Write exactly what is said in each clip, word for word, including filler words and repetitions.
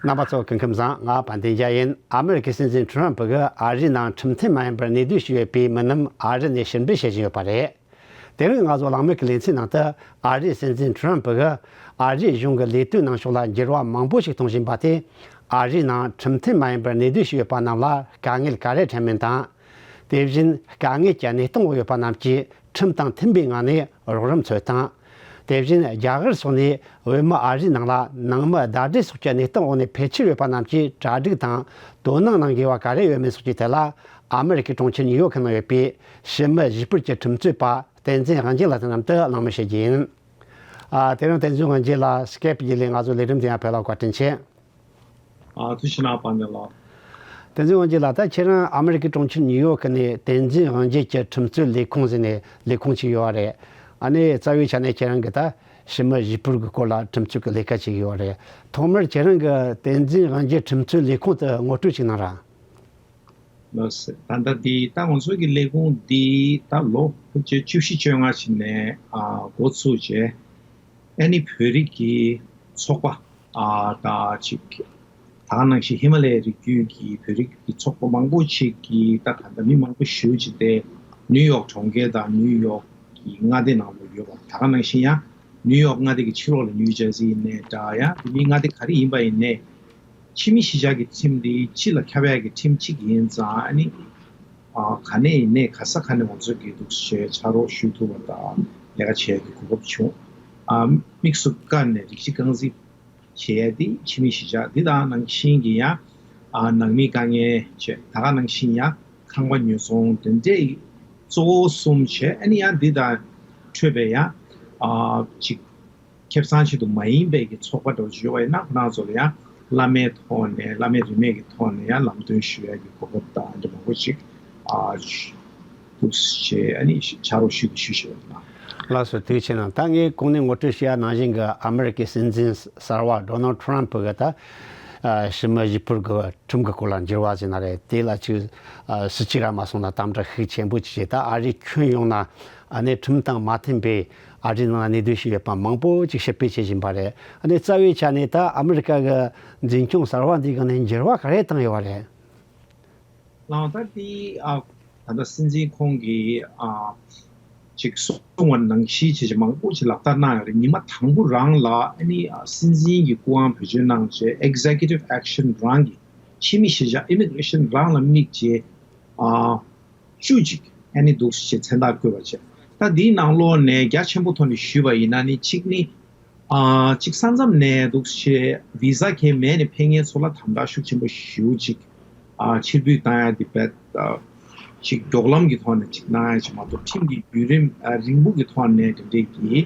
རྣམ་པ་ཚོ་སྐུ་ཁམས་བཟང་། ང་དཔལ་ལྡན་རྒྱལ་ཡིན། ཨ་མེ་རི་ཁའི་སྲིད་འཛིན་ཁྲོམ་ཕུ་གིས་ཨ་རིའི་ནང་ཁྲིམས་མཐུན་མ་ཡིན་པར་གནས་སྡོད་བྱས་ཡོད་པའི་མི་རྣམས་ཨ་རི་ནས་ཕྱིར་འབུད་བྱེད་བཞིན་ཡོད་པ་རེད། དེ་རིང་ང་ཚོ་གླེང་མོལ་གྱི་ལེ་ཚན་ནང་དུ། ཨ་རིའི་སྲིད་འཛིན་ཁྲོམ་ཕུ་གིས་ཨ་རིའི་གཞུང་གི་ལས་དོན་གནང་ཕྱོགས་ལ་འགྱུར་བ་མང་པོ་ཞིག་གཏོང་བཞིན་པ་དེས། ཨ་རིའི་ནང་ཁྲིམས་མཐུན་མ་ཡིན་པར་གནས་སྡོད་བྱས་ཡོད་པ་རྣམས་ལ་དཀའ་ངལ་ག་རེ་འཕྲད་མིན་དང་། དེ་བཞིན་དཀའ་ངལ་གྱི་གནས་སྟངས་འོག་ཡོད་པ་རྣམས་ཀྱིས་ཁྲིམས་དང་མཐུན་པའི་ངང་ནས་རོགས་རམ་འཚོལ་སྟངས། དེ་བཞིན་རྒྱ་གར་སོགས་ནས་བོད་མི་ཨ་རིའི་ནང་ལ་ནང་མི་ཟླ་སྒྲིལ་སོགས་ཀྱི་གནས་སྟངས་འོག་ནས་ཕལ་ཆེར་ཡོད་པ་རྣམས་ཀྱིས་གྲ་སྒྲིག་དང་དོ་སྣང་གནང་དགོས་པ་ག་རེ་ཡོད་མེད་སོགས་ཀྱི་ཐད་ལ། ཨ་མེ་རི་ཁའི་གྲོང་ཁྱེར་ནིའུ་ཡོག་གི་ནང་ཡོད་པའི་ཕྱི་མི་གཞིས་སྤོར་གྱི་ཁྲིམས་རྩོད་པ་བསྟན་འཛིན་དབང་རྒྱལ་ལགས་དེ་རྣམས་དུ་གླེང་མོལ་བྱེད་རྒྱུ་ཡིན། ཨ། དེ་རིང་བསྟན་འཛིན་དབང་རྒྱལ་ལགས་སི་ཀེབ་བརྒྱུད་ལས་ང་ཚོའི་ལས་རིམ་དེ་ཡང་ཕེབས་ལ་བཀའ་དྲིན་ཆེ། ཨ། ཐུགས་རྗེ་གནང་། དཔལ་ལྡན་ལགས། བསྟན་འཛིན་དབང་རྒྱལ་ལགས། ད་ཁྱེད་རང་ཨ་མེ་རི་ཁའི་གྲོང་ཁྱེར་ནིའུ་ཡོག་གི་ནས་བསྟན་འཛིན་དབང་རྒྱལ་གྱི་ཁྲིམས་རྩོད་ལས་ཁུངས་ཟེར་ནས་ལས་ཁུངས་ཅིག་ཡོད་པ་རེད། ཨ་ནི་རྩ་བའི་ཆ་ནས་ཁྱེད་རང་གིས་ད་ཕྱི་མི་གཞིས་སྤོར་གྱི་སྐོར་ལ་ཁྲིམས་རྩོད་ཀྱི་ལས་ཀ་བྱེད་ཀྱི་ཡོད་པ་རེད། ཐོག་མར་ཁྱེད་རང་གིས་བསྟན་འཛིན་དབང་རྒྱལ་ཁྲིམས་རྩོད་ལས་ཁུངས་དེ་ངོ་སྤྲོད་ཅིག་གནང་ར། ལགས་སོ། ད་ལྟ་འདི་ད་ང་ཚོ་གི་ལས་ཁུངས་འདི་ད་ལོ་ཕལ་ཆེར་བཅུ་བཞི་བཅོ་ལྔ་ཞིག་ནས་ཨ་འགོ་ཚུགས་བྱས། ཨ་ནི་བོད་རིགས་ཀྱི་ཚོགས་པ་ཨ་ད་ཅིག་ད་ག་ནང་བཞིན་ཧི་མ་ལ་ཡའི་རི་རྒྱུད་ཀྱི་བོད་རིགས་ཀྱི་ཚོགས་པ་མང་པོ་ཅིག་གིས་ད་ད་ལྟ་མི་མང་པོ་ཞེ་པོ་ཅིག་དེ་ནིའུ་ཡོག་གྲོང་ཁྱེར་དང་ནིའུ་ཡོག་གི་མངའ་སྡེ་ནང་ལ་ཡོད་པ། ད་ག་ནང་བཞིན་ཡང་ནིའུ་ཡོག་མངའ་སྡེ་གི་ཕྱི་ལོགས་ལ་ནིའུ་ཇར་སི་ཡིན་ནའི་འདྲ། ཡང་དེ་མིན་མངའ་སྡེ་ག་རེ་ཡིན་པ་ཡིན་ནའི། ཕྱི་མི་གཞིས་ཆགས་ཀྱི་ཁྲིམས་འདི་སྤྱི་ལ་ཁྱབ་ཡག་གི་ཁྲིམས་གཅིག་ཡིན་ཙང་། ཨ་ནི་ཨ་ག་ནས་ཡིན་ནའི་ག་ས་ག་ནས་ང་ཚོ་གིས་འདུག་སེ་ཕྱག་རོགས་ཞུ་ཐུབ་པ་དང་ལས་ཀ་བྱེད་ཡག་གི་གོ་སྐབས་བྱུང་། ཨ་དམིགས་སུ་བཀར་ནས་རིགས་གཅིག་རྐང་འཛིན་བྱེད་ཡག་འདི་ཕྱི་མི་གཞིས་ཆགས་འདི་དང་ནང་བཞིན་གྱི་ཡང་ཨ་ནང་མིའི་དཀའ་ངལ་བྱས། ད་ག་ནང་བཞིན་ཡང་ཁང་པ་ཉོ་ཚོང་དེ་འདྲའི་གཙོ་བོ་གསུམ་བྱས། ཨ་ནི་ཡང་འདི་དང་འཕྲོད་པའི་ཡང་ཨ་ཅིག་ཁེ་བཟང་ཆེད་དུ་མ་ཡིན་པའི་གི་ཚོགས་པ་འདྲ་བོ་ཅིག་ཡོད་པ་ཡིན་ན། ཁོ་རང་ཚོ་ལ་ཡང་བླ་མའི་ཐོག་ནས་བླ་མའི་རིས་མེད་ཀྱི་ཐོག་ནས་ཡང་ལམ་སྟོན་ཞུ་ཡ་གི་གོ་སྐབས་དང་འདྲ་མང་པོ་ཅིག་ཨ་འདུག་སེ་བྱས། ཨ་ནི་ཕྱག་རོགས་ཞུ་གི་ཞུ་ཞུ་བ་ཡིན་ན། ལགས་སོ། ཐུགས་རྗེ་ཆེ་གནང་། ད་ངས་གོང་ནས་ངོ་སྤྲོད་བྱས་ཡ་ནང་བཞིན་གྱི་ཨ་མེ་རི་ཁའི་སྲིད་འཛིན་གསར་པ་ཌོ་ནལ་ཊམ་ཕུ་གིས་ད་ཨ་ཕྱི་མི་གཞིས་སྤོར་གྱི་ཁྲིམས་ཀྱི་སྐོར་ལ་འགྱུར་བ་ཟེར་ན་རེད། དེ་ལ་ཅིག་ཨ་སྲིད་ཇུས་ར་མ་སོང་ན་དམ་དྲག་ཤུགས་ཆེན་པོ་ཅིག་བྱས། ད་ཨ་རིའི་ཁྱོན་ཡོངས་ན་ཨ་ནི་ཁྲིམས་དང་མ་མཐུན་པའི་ཨ་རིའི་ནང་ལ་གནས་སྡོད་བྱས་ཡོད་པ་མང་པོ་ཅིག་ཕྱིར་འབུད་བྱེད་བཞིན་པ་རེད། ཨ་ནི་རྩ་བའི་ཆ་ནས་ད་ཨ་མི་རི་ཀ་གི་འཛིན་སྐྱོང་གསར་པ་འདིའི་སྒང་ནས་འགྱུར་བ་ག་རེ་བཏང་ཡོད་པ་རེད། ལགས། ད་འདི་ཨ་ད་ལྟ་སྲིད་འཛིན་ཁོང་གིས་ཨ་ཅིག་གསུངས་པ་ནང་བཞིན་བྱས་བྱས་མང་པོ་ཅིག་ལག་བསྟར་གནང་ཡོད་རེད། ཉི་མ་དང་པོ་རང་ལ་ཨ་ནི་ཨ་སྲིད་འཛིན་གྱི་སྐུ་དབང་བེད་སྤྱོད་གནང་བྱས། Executive Action རང་གི་ཕྱི་མི་གཞིས་ཆགས་Immigration རང་ལ་དམིགས་བྱས་ཨ་བཅུ་གཅིག་ཨ་ནི་འདུག་སེ་མཚན་རྟགས་བཀོད་པ་བྱས། ད་འདིའི་ནང་ལོགས་ནས་རྒྱ་ཆེན་པོ་ཐོག་ནས་ཞུས་པ་ཡིན་ན་ནི། གཅིག་ནི་ཨ་གཅིག་ས་མཚམས་ནས་འདུག་སེ་བི་ཟ་གང་ཡང་མེད་ནས་ཕེབས་མཁན་ཚོ་ལ་དམ་དྲག་ཤུགས་ཆེན་པོ་ཞེ་པོ་ཅིག་ཨ་ཕྱིར་འབུད་བཏང་ཡ་དེ་བས་ཨ་ཅིག་མགྱོགས་ལམ་གྱི་ཐོག་ནས་ཅིག་གནང་ཡ་ཅིག་མ་གཏོགས། ཁྲིམས་ཀྱི་བརྒྱུད་རིམ་ཨ་རིང་པོ་གི་ཐོག་ནས་དེ་འདྲས་ཀྱི་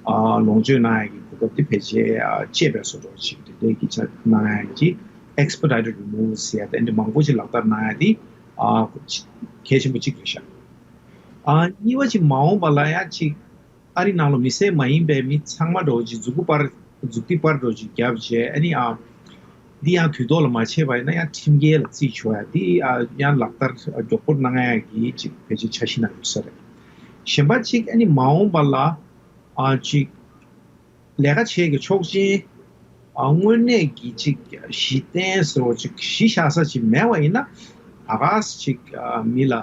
ཨ་ལོངས་སྤྱོད་གནང་ཡ་གི་གོ་སྐབས་དེ་ཕལ་ཆེར་ཨ་བཅད་པའི་བཟོ་འདྲ་ཅིག་དེ་འདྲས་ཀྱི་ཆ་གནང་ཡ་གི་Expedited Removal ཟེར་ཡ་དེ་འདྲ་མང་པོ་ཅིག་ལག་བསྟར་གནང་ཡ་དེ་ཨ་གལ་ཆེན་པོ་གཅིག་རེད་ཤག་ཨ་གཉིས་པ་ཅིག་མ་འོངས་པ་ལ་ཡང་ཅིག་ཨ་རི་ནང་ལ་མི་སེར་མ་ཡིན་པའི་མི་ཚང་མ་འདྲ་བོ་ཅིག་མཛུབ་གུ་པར་མཛུབ་ཐེལ་པར་འདྲ་བོ་ཅིག་བརྒྱབ་བྱས། ཨ་ནི་ཨ་འདི་ཡང་དུས་ཐོག་ལ་མ་བྱས་པ་ཡིན་ན་ཡང་ཁྲིམས་འགལ་ལ་བརྩིས་ཆོག་ཡ་འདི་ཨ་ཡང་ལག་བསྟར་མགྱོགས་པོ་གནང་ཡ་གི་ཅིག་ཕལ་ཆེར་འཆར་གཞི་ནང་ཡོད་ས་རེད། གཞན་པ་ཅིག་ཨ་ནི་མ་འོངས་པ་ལ་ཨ་ཅིག་ལས་ཀ་བྱེད་ཀྱི་ཆོག་མཆན་ཨ་དངོས་གནས་ཀྱི་ཅིག་གཞི་རྟེན་ཟེར་བ་ཅིག་གཞི་བཞག་ས་ཅིག་མེད་པ་ཡིན་ན། ད་ག་ཅིག་ཨ་མི་ལ་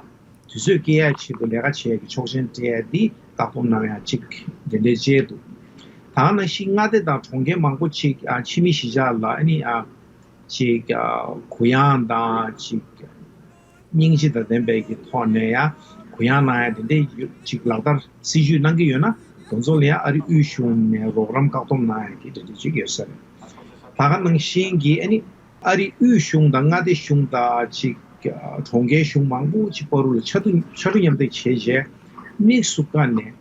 དུས་ཚོད་སྐྱེལ་ཡ་ཆེད་དུ་ལས་ཀ་བྱེད་ཀྱི་ཆོག་མཆན་སྤྲད་ཡ་འདི་བཀག་སྡོམ་གནང་ཡ་ཅིག་དེ་འདྲའི་བྱས་འདུག་ད་ག་ནང་བཞིན་མངའ་སྡེ་དང་གྲོང་ཁྱེར་མང་པོ་ཅིག་ཨ་ཕྱི་མི་གཞིས་ཆགས་ལ་ཨ་ནི་ཨ་ཅིག་ཨ་གུ་ཡངས་དང་ཅིག་སྙིང་རྗེ་དང་ལྡན་པའི་གི་ཐོག་ནས་ཡང་གུ་ཡངས་གནང་ཡ་དེ་འདྲའི་ཡོད་ཅིག་ལག་བསྟར་སྲིད་ཇུས་གནང་གི་ཡོད་ན། དེ་ཚོ་ལ་ཡང་ཨ་རི་དབུས་གཞུང་ནས་རོགས་རམ་བཀག་སྡོམ་གནང་ཡ་གི་དེ་འདྲ་ཅིག་ཡོད་ས་རེད། ད་ག་ནང་བཞིན་གྱི་ཨ་ནི་ཨ་རི་དབུས་གཞུང་དང་མངའ་སྡེ་གཞུང་དང་ཅིག་གྲོང་ཁྱེར་གཞུང་མང་པོ་ཅིག་བར་དུ་ལ་ཕྱར་གྲུ་ཕྱར་གྲུ་མཉམ་འདེགས་བྱས་རྗེས་དམིགས་སུ་བཀར་ནས།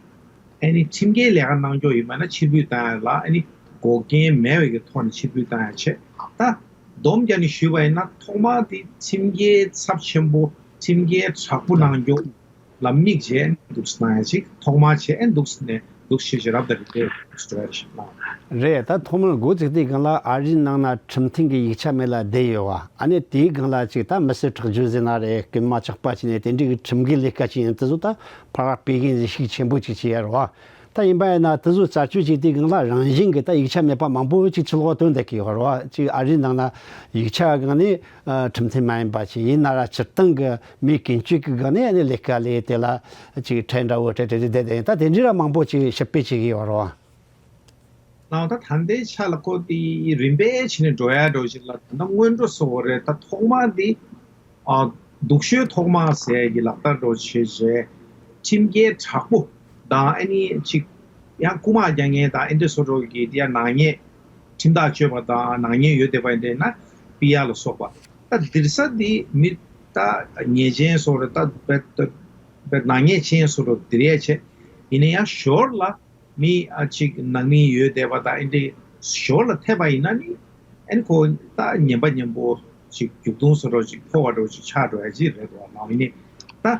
ཨ་ནི་ཁྲིམས་འགལ་ལས་ཀ་གནང་ཕྱོགས་ཡོད་མེད་ལ་ཕྱིར་འབུད་བཏང་ཡ་ལ་ཨ་ནི་འགོག་རྐྱེན་མེད་པའི་གི་ཐོག་ནས་ཕྱིར་འབུད་བཏང་ཡ་བྱས། ད་སྡོམ་རྒྱག་ནས་ཞུས་པ་ཡིན་ན། ཐོག་མར་དེ་ཁྲིམས་འགལ་ཚབས་ཆེན་པོ་ཁྲིམས་འགལ་དྲག་པོ་གནང་ཕྱོགས་ལ་དམིགས་བྱས་འདུག་སེ་གནང་ཡ་ཅིག་ཐོག་མར་བྱས། ཨ་འདུག་སེ་ནས་འདུག་སེ་བྱས་བྱས་རབ་དང་རིམ་པས་འདུག་སེ་འགྲོ་ཡ་ཞིག་གནང་། རེད། ད་ཐོག་མར་འགོ་བཙུགས་དུས་སྒང་ལ་ཨ་རིའི་ནང་ན་ཁྲིམས་མཐུན་གྱི་ཡིག་ཆ་མེད་ལ་བསྡད་ཡོད་པ། ཨ་ནི་དེའི་སྒང་ལ་ཅིག་ད་མི་སེར་ཁྲག་རྒྱུན་ཟེར་ན་རེད། རྐུན་མ་ཇག་པ་བྱས་ནས་དེ་འདྲའི་གི་ཁྲིམས་འགལ་ལས་ཀ་བྱས་ནས་དེ་ཚོ་ད་ཕར་སྤེལ་མཁན་ཞིག་ཤུགས་ཆེན་པོ་ཅིག་བྱས་ཡོད་རེད་པ། ད་ ད་ཡིན་པ་ཡིན་ན་དེ་ཚོ་རྩད་གཅོད་བྱས་དུས་སྒང་ལ་རང་བཞིན་གྱི་ད་ཡིག་ཆ་མེད་པ་མང་པོ་ཅིག་ཕྱི་ལོགས་བཏོན་བསྡད་ཀྱི་ཡོད་རེད་བ། ཅིག་ཨ་རིའི་ནང་ན་ཡིག་ཆ་སྒང་ནས་ཨ་ཁྲིམས་མཐུན་མ་ཡིན་པ་ཅིག་ཡིན་ན་ར་སྤྱིར་བཏང་གི་མིའི་ཀུན་སྤྱོད་ཀྱི་སྒང་ནས་ཨ་ནི་ལས་ཀ་ལས་དེ་ལ་ཅིག་ཁྲལ་འདྲ་བོ་སྤྲད་སྤྲད་བསྡད་བསྡད་ཡིན། ད་དེ་འདྲའི་ར་མང་པོ་ཅིག་ཞིབ་དཔྱད་བྱེད་ཀྱི་ཡོད་རེད་བ། ནའང་ད་ད་ལྟའི་ཆ་ལ་ཁོ་དེ་རིམ་པས་བྱས་ནས་འགྲོ་ཡ་འགྲོ་བཞིན་ལ། ད་ལྟ་སྔོན་འགྲོ་བཟོ་བ་རེད། ད་ཐོག་མ་དེ་ཨ་སྡུག་ཤོས་ཐོག་མ་ཟེར་གྱི་ལག་བསྟར་འགྲོ་བྱས་རྗེས་ཁྲིམས་འགལ་དྲག་པོ་དང་ཨ་ནི་ཅིག་ཡང་རྐུ་མ་རྒྱག་མཁན་དང་ཨེ་འདྲ་སོ་འགྲོ་གི་དེ་ཡང་ནག་ཉེས་ཁྲིམས་ཐག་གཅོད་པ་དང་ནག་ཉེས་ཡོད་བསྡད་པ་ཡིན་དེ་ན་པི་ཡ་ལ་སོགས་པ། ད་འདིར་ས་དེ་མི་ད་ཉེས་ཅན་སོ་རེད། ད་བེད་བེད་ནག་ཉེས་ཅན་སོ་རེད། འདིར་ཡ་ཆེ་ཡིན་ན་ཡང་ཞོར་ལ། མི་ཨ་ཅིག་ནང་མི་ཡོད་བསྡད་པ་དང་ཨེ་འདྲའི་ཞོར་ལ་ཐེབས་པ་ཡིན་ན་ནི་ཨ་ནི་ཁོ་ད་ངན་པ་ངན་པོ་ཅིག་རྒྱུག་དུང་སོ་འདྲ་ཅིག་ཕོ་བ་འདྲ་ཅིག་ཆགས་འགྲོ་ཡ་ཅིག་རེད་འདུག་བ། མ་ཡིན་ནི་ད་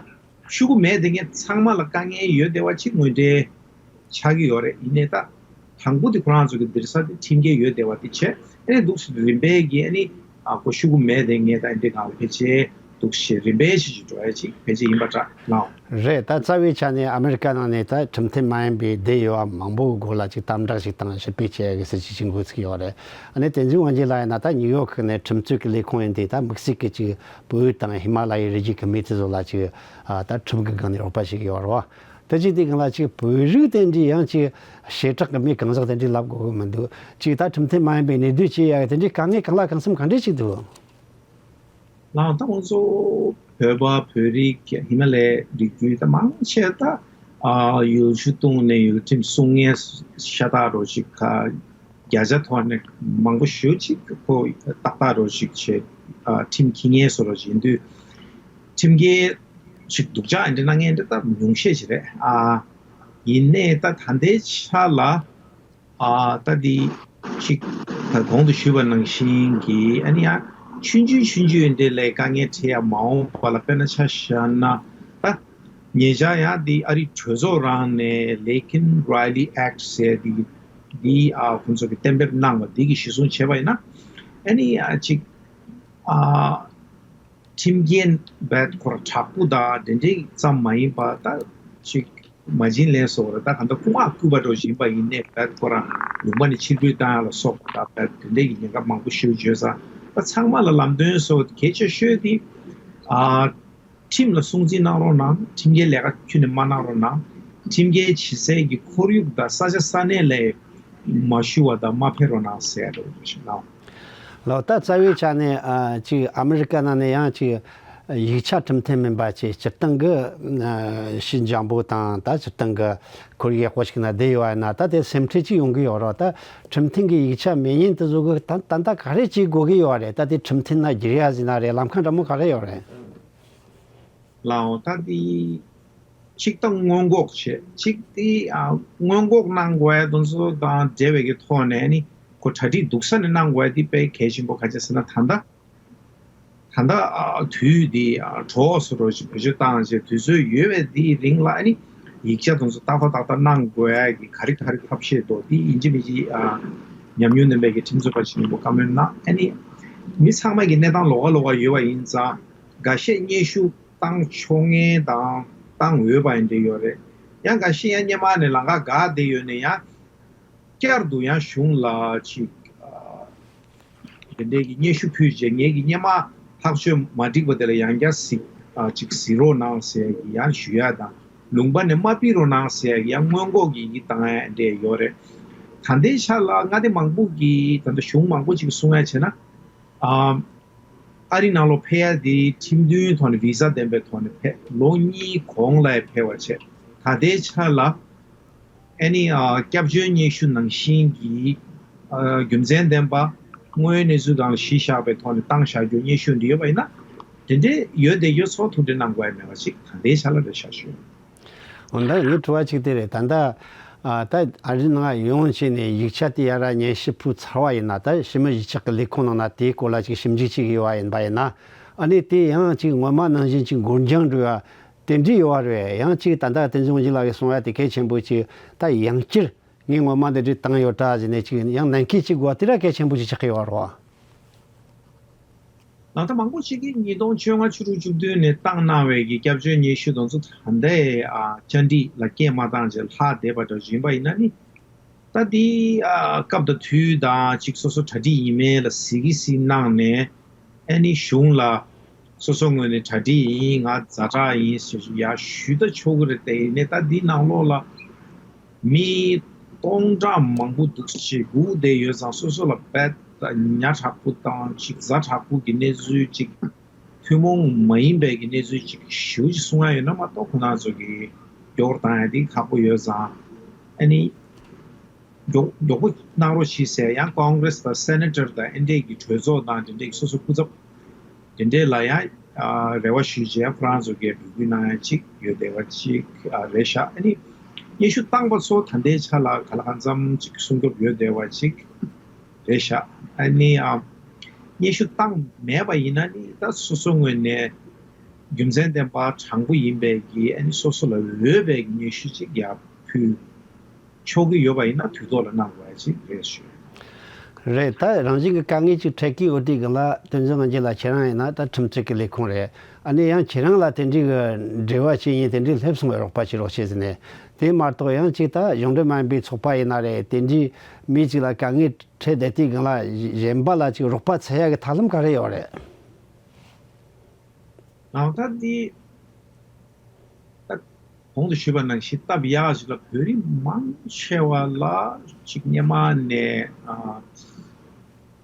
ཤོག་གུ་མེད་དེ་ངས་ཚང་མ་ལ་དཀའ་ངལ་ཡོད་བསྡད་པ་ཅིག་ངོས་འབྲེལ་ཆགས་ཀྱི་ཡོད་རེད། ཡིན་ནའི་ད་དང་པོ་དེ་ཁོ་རང་ཚོ་གི་འདིར་ས་དེ་ཁྲིམས་འགལ་ཡོད་བསྡད་པ་དེ་བྱས་ཨ་ནི་འདུག་སེ་རིམ་པས་ཀྱི་ཨ་ནི། ཨ་ཁོ་ཤོག་གུ་མེད་དེ་ངས་ད་ཨེ་འདྲའི་སྒང་ལ་ཕལ་ཆེར་འདུག་ཞེས་རིམ་པས་ཞིག་ཅིག་འགྲོ་ཡ་ཅིག་ཕལ་ཆེར་ཡིན་པ་འདྲ་ལགས། རེད། ད་རྩ་བའི་ཆ་ནས་ཨ་མི་རི་ཀ་ནང་ནས་ད་ཁྲིམས་མཐུན་མ་ཡིན་པའི་སྡེ་ཡོད་པ་མང་པོའི་སྐོར་ལ་ཅིག་དམ་དྲག་ཞིག་དང་ཞིབ་དཔྱད་བྱེད་ཡ་གི་སྲིད་ཇུས་ཅིག་འགོ་ཚུགས་ཡོད་རེད། ཨ་ནི་བསྟན་འཛིན་དབང་རྒྱལ་ལགས་ཡིན་ན་ད་ནིའུ་ཡོག་གི་ནས་ཁྲིམས་རྩོད་ཀྱི་ལས་ཁུངས་ཡིན་དེ་ད་དམིགས་བསལ་གྱི་ཅིག་བོད་དང་ཧི་མ་ལ་ཡའི་རི་རྒྱུད་ཀྱི་མི་དེ་ཚོ་ལ་ཅིག་ཨ་ད་ཁྲིམས་ཀྱི་སྒང་ནས་རོགས་པ་བྱེད་ཀྱི་ཡོད་རེད་བ། ད་ཅིག་དེ་སྒང་ལ་ཅིག་བོད་རིགས་དེ་འདྲའི་ཡང་ཅིག་བྱེ་བྲག་གི་མི་གང་ཟག་དེ་འདྲའི་ལབ་དགོས་ཀྱི་མི་འདུག་ཅིག་ད་ཁྲིམས་མཐུན་མ་ཡིན་པའི་གནས་སྡོད་བྱེད་ཡ་དེ་འདྲའི་དཀའ་ངལ་གང་ལ་གང་འཚམ་གང་འདྲ་ཅིག་འདུག་ལགས། ད་ང་ཚོ་བོད་པ་བོད་རིགས་ཧི་མ་ལའི་རི་རྒྱུད་ད་མང་ཆེ་ད་ཨ་ཡུལ་ཆུ་བཏུང་ནས་ཡུལ་ཁྲིམས་སྲུང་མཁན་ཤ་སྟག་རོ་ཅིག་ག་བརྒྱ་ཆ་ཐོག་ནས་མང་པོ་ཞེ་ཅིག་ཁོ་ཏག་ཏག་རོ་ཅིག་བྱེད་ཨ་ཁྲིམས་འཁྱེར་མཁན་བཟོ་རོ་ཅིག་ཡིན་དུས་ཁྲིམས་འགལ་ཅིག་སྡུག་ཅག་འདི་གནང་མཁན་འདི་ད་ཉུང་ཤས་ཤིག་རེད། ཨ་ཡིན་ནའི་ད་ད་ལྟའི་ཆ་ལ་ཨ་ད་འདི་ཅིག་ད་གོང་དུ་ཞུས་པ་ནང་བཞིན་གྱི་ཨ་ནི་ཡང་ཆུང་ཆུང་ཆུང་ཆུང་འདི་ལས་དཀའ་ངལ་འཕྲད་ཡ་མ་འོངས་པ་ལ་དཔེར་ན་ཆ་བཞག་ན་ད་ཉེ་ཆར་ཡང་འདི་ཨ་རི་གྲོས་ཚོགས་རང་ནས་Laken Riley Act ཟེར་འདི་འདི་ཨ་ཁོང་ཚོ་གི་གཏན་འབེབས་གནང་བ་འདི་གི་གཞི་བཟུང་བྱས་པ་ཡིན་ན་ཨ་ནི་ཡང་ཅིག་ཨ། ཁྲིམས་འགལ་བས་ཁོ་ར་དྲག་པོ་དང་དེ་འདྲའི་ཙམ་མ་ཡིན་པ་ད་ཅིག་མ་བྱིན་ལེན་སོགས་རེད། ད་ག་འདྲ་རྐུ་མ་རྐུས་པ་འགྲོ་བཞིན་པ་ཡིན་ནའི་བས་ཁོ་ར་ལུང་པ་ནས་ཕྱིར་འབུད་བཏང་ཡ་ལ་སོགས་པ་ད་བས་དེ་འདྲའི་གི་ཉེན་ཁ་མང་པོ་ཞིག་བརྗོད་ཙང་ད་ཚང་མ་ལ་ལམ་སྟོན་སོགས་གལ་ཆེ་ཤོས་དེ་ཨ་ཁྲིམས་ལ་སྲུང་བརྩི་གནང་རོགས་གནང་། ཁྲིམས་འགལ་ལས་ཀ་ཁྱོན་ནས་མ་གནང་རོགས་གནང་། ཁྲིམས་འགལ་བྱེད་སའི་གི་ཁོར་ཡུག་དང་ས་ཆ་ས་གནས་ལ་མ་ཞུ་བ་དང་མ་ཕེབས་རོགས་གནང་ཟེར་ཡ་འདྲ་བོ་ཞིག་གནང་། ལགས། ད་རྩ་བའི་ཆ་ནས་ཨ་ཅིག་ཨ་མི་རི་ཀ་ནང་ནས་ཡང་ཅིག་ཡིག་ཆ་ཁྲིམས་མཐུན་མིན་པ་ཅིག་སྤྱིར་བཏང་གི་ཨ་ཞི་འཇམ་པོ་དང་ད་སྤྱིར་བཏང་གི་ཁོར་ཡུག་ཡག་པོ་ཞིག་ན་བསྡད་ཡོད་པ་ཡིན་ན་ད་དེ་སེམས་ཁྲལ་ཅིག་ཡོང་གི་ཡོད་རེད། ད་ཁྲིམས་མཐུན་གྱི་ཡིག་ཆ་མེད་མཁན་དེ་ཚོ་གི་ད་ད་ལྟ་ག་རེ་བྱེད་དགོས་ཀྱི་ཡོད་རེད། ད་དེ་ཁྲིམས་མཐུན་ན་བསྒྱུར་ཡ་ཟིན་ན་རེད། ལམ་ཁ་འདྲ་མོ་ག་རེ་ཡོད་རེད། ལའོ་ད་དེ་གཅིག་ད་སྔོན་འགོག་བྱེད། གཅིག་དེ་ཨ་སྔོན་འགོག་གནང་དགོས་ཡ་དེ་ཚོ་དང་འབྲེལ་བའི་གི་ཐོག་ནས་ནི་ཁོ་གྲ་སྒྲིག་སྡུག་ས་ནས་གནང་དགོས་ཡ་དེ་དཔེ་གལ་ཆེན་པོ། ག་ཅི་ཟེར་ན་ད་ལྟ་ད་ལྟ་ཨ་དུས་དེ་ཨ་གྲོགས་སུ་རོ་ཞིག་བེད་སྤྱོད་བཏང་བྱས་དུས་ཚོད་ཡོལ་བའི་དེའི་རིང་ལ་ཨ་ནི་ཡིག་ཆ་དེ་ཚོ་ཏག་ཏག་ཏག་ཏག་གནང་དགོས་ཡ་གི་ག་རེ་ག་རེ་ཐབས་ཤེས་འདུག་དེ་ཡིན་གཅིག་མིན་གཅིག་ཨ་ཉམས་མྱོང་ལྡན་པའི་གི་ཁྲིམས་རྩོད་པ་ཞིག་ཡིན་པ་བཀའ་མོལ་གནང་། ཨ་ནི་མི་ཚང་མ་གི་གནས་སྟངས་ལོགས་ཀ་ལོགས་ཀ་ཡོད་པ་ཡིན་ཙང་འགའ་ཤས་སྙན་ཞུ་བཏང་ཆོག་མཁན་དང་བཏང་འོས་པ་ཡིན་འདྲ་ཡོད་རེད། ཡང་འགའ་ཤས་ཡང་སྔོན་མ་ནས་ལམ་ཁ་འགག་བསྡད་ཡོད་ནས་ཡང་བསྐྱར་དུ་ཡང་གཞུང་ལ་ཅིག་ཨ་དེ་འདྲའི་གི་སྙན་ཞུ་ཕུལ་རྗེས་ངེད་ཀྱི་སྔོན་མ་ཐག་གཅོད་མ་འགྲིག་པ་དེ་ལ་ཡང་བསྐྱར་གཟིགས་ཨ་ཅིག་གཟིགས་རོགས་གནང་ཟེར་གི་ཡང་ཞུ་ཡ་དང་ལུང་པ་ནས་མ་ཕུད་རོགས་གནང་ཟེར་གི་ཡང་སྔོན་འགོག་གི་ཡི་གེ་བཏང་ཡ་འདྲ་ཡོད་རེད། ད་ལྟའི་ཆ་ལ་མངའ་སྡེ་མང་པོ་གིས་ད་ལྟ་གཞུང་མང་པོ་ཅིག་གསུང་ཡ་བྱས་ན། ཨ་ཨ་རི་ནང་ལོགས་ཕེབས་ཡ་དེ་ཁྲིམས་མཐུན་ཐོག་ནས་བི་ཟ་ལྡན་པའི་ཐོག་ནས་ཕེབས། ལོ་གཉིས་གོང་ལ་ཕེབས་པ་བྱས། ད་ལྟའི་ཆ་ལ་ཨ་ནི་ཨ་སྐྱབས་བཅོལ་སྙན་ཞུ་ནང་བཞིན་གྱི་ཨ་རྒྱུ་མཚན་ལྡན་པ་དངོས་ཡོད་གནས་ཚུལ་སྒང་ལ་གཞི་བཞག་པའི་ཐོག་ནས་བཏང་བཞག་རྒྱུ་སྙན་ཞུ་འདི་ཡོད་པ་ཡིན་ན་དེ་འདྲའི་ཡོད་དེ་ཡོད་ཚོ་ཐུགས་འདྲི་གནང་དགོས་ཡ་མེད་པ་ཅིག་ད་ལྟའི་ཆ་ལ་རེད་ཤག་ཞུ། འོ་ད་ངའི་དྲི་བ་གཅིག་དེ་རེད། ད་ལྟ་ཨ་ད་ཨ་རི་ནང་ཡོང་བྱས་ནས་ཡིག་ཆ་དེ་ཡར་སྙན་ཞུ་ཕུལ་ཚར་བ་ཡིན་ན། ད་ཕྱི་མི་གཞིས་ཆགས་ཀྱི་ལས་ཁུངས་ནང་ན་དེའི་སྐོར་ལ་ཅིག་ཞིབ་འཇུག་བྱེད་ཀྱི་ཡོད་པ་ཡིན་པ་ཡིན་ན། ཨ་ནི་དེ་ཡང་ཅིག་སྔོན་མ་ནང་བཞིན་ཅིག་འགོར་འགྱངས་འགྲོ་ཡ་དེ་འདྲ་ཡོད་པ་རེད། ཡང་ཅིག་ད་ལྟ་བསྟན་འཛིན་དབང་རྒྱལ་ལགས་ཀྱིས་གསུང་ཡ་དེ་གལ་ཆེན་པོ་ཅིག་ད་ཡང་བསྐྱར་ངས་སྔོན་མ་འདི་འདྲ་བཏང་ཡོད་དྲ་ཟེར་ནས་ཅིག་ཡང་ནན་སྐུལ་བྱེད་དགོས་པ་དེ་ར་གལ་ཆེན་པོ་ཅིག་ཆགས་ཀྱི་ཡོད་པ་རེད། ད་ལྟ་མང་པོ་ཅིག་གིས་ཉིས་སྟོང་བཅོ་ལྔ་ཕྱི་ལོ་བཅུ་བདུན་ནས་བཏང་གནང་བའི་གི་སྐྱབས་བཅོལ་སྙན་ཞུ་དེ་ཚོ་ད་ལྟའི་ཨ་བཅར་འདྲི་ལ་སྐད་མ་བཏང་བྱས་ལྷག་བསྡད་པ་འདྲ་ཞིག་ཡིན་པ་ཡིན་ན་ནི། ད་འདི་ཨ་སྐབས་དང་དུས་དང་ཅིག་སོ་སོ་གྲ་སྒྲིག་ཡིན་མིན་ལ་གཟིགས་གི་གཟིགས་གནང་ནས། ཨ་ནི་གཞུང་ལ་སོ་སོ་ངོས་ནས་གྲ་སྒྲིག་ཡིན། ང་ཛ་དྲག་ཡིན་ཟེར་ཡ་ཞུས་ད་ཆོག་གི་རེད། དེ་ཡིན་ནའི་ད་འདི་ནང་ལོགས་ལ་མི་སྟོང་ཕྲག་མང་པོ་འདུག་ཅིག་སྒུག་བསྡད་ཡོད་ཙང་། སོ་སོ་ལ་རྦད་ཉ་དྲག་པོ་དང་ཅིག་ཛ་དྲག་པོ་གི་གནས་ཚུལ་ཅིག་ཐུན་མོང་མ་ཡིན་པའི་གི་གནས་ཚུལ་ཅིག་ཞེ་པོ་ཅིག་གསུང་ཡ་ཡོད་ན་མ་གཏོགས། ཁོ་རང་ཚོ་གི་མགྱོགས་པོ་བཏང་ཡ་དེ་ཁག་པོ་ཡོད་ཙང་། ཨ་ནི་མགྱོགས་མགྱོགས་པོ་གནང་རོགས་གྱིས་ཟེར། ཡང་ཀོང་གྷི་རེས་དང་སེ་ནེ་ཊར་དང་ཨེ་འདྲས་ཀྱི་གྲོས་ཚོགས་དང་དེ་འདྲས་ཀྱི་སོ་སོ་སྐུ་ཚབ་དེ་འདྲས་ལ་ཡང་ཨ་རེ་བ་ཞུས་བྱས་ཁོ་རང་ཚོ་གིས་འབོད་སྐུལ་གནང་ཡ་ཅིག་ཡོད་བསྡད་པ་ཅིག་ཨ་རེད་ཤག་ཨ་ནི་སྙན་ཞུ་བཏང་པ་ཚོ་ད་ལྟའི་ཆ་ལ་ག་ལ་གང་འཚམ་ཅིག་སྲུང་སྐྱོབ་ཡོད་བསྡད་པ་ཅིག་རེད་ཤག་ཨ་ནི་ཨ་སྙན་ཞུ་བཏང་མེད་པ་ཡིན་ན་ནི་ད་སོ་སོ་ངོས་ནས་རྒྱུ་མཚན་ལྡན་པ་དྲང་པོ་ཡིན་པའི་གི་ཨ་ནི་སོ་སོ་ལ་འོས་པའི་གི་སྙན་ཞུ་ཅིག་ཡར་ཕུལ་ཆོག་གི་ཡོད་པ་ཡིན་ན་དུས་ཐོག་ལ་གནང་དགོས་ཡ་ཅིག་རེད་ཞུ། རེད། ད་རང་བཞིན་གྱི་དཀའ་ངལ་ཅིག་འཕྲད་ཀྱི་ཡོད་དུས་སྒང་ལ། དོན་ཚན་ང་རྒྱལ་ལགས་ཁྱེད་རང་ཡིན་ན་ད་ཁྲིམས་རྩོད་ཀྱི་ལས་ཁུངས་རེད། ཨ་ནི་ཡང་ཁྱེད་རང་ལ་དེ་འདྲའི་གི་འབྲེལ་བ་བྱེད་མཁན་དེ་འདྲའི་སླེབས་སོང་བས་རོགས་པ་བྱེད་རོགས་བྱེད་ཟེར་ནས། དེ་མ་གཏོགས་ཡང་ཅིག་ད་གཞུང་འབྲེལ་མ་ཡིན་པའི་ཚོགས་པ་ཡིན་ན་རེད། དེ་འདྲའི་མི་ཅིག་ལ་དཀའ་ངལ་འཕྲད་བསྡད་དུས་སྒང་ལ་གཞན་པ་ལ་ཅིག་རོགས་པ་འཚོལ་ཡ་གི་ཐབས་ལམ་ག་རེ་ཡོད་རེད། ནའང་ད་འདི་ད་གོང་དུ་ཞུས་པ་ནང་བཞིན་སྟབས་ཡག་ཞིག་ལ་བོད་རིགས་མང་ཆེ་བ་ལ་ཅིག་སྔོན་མ་ནས་ཨ་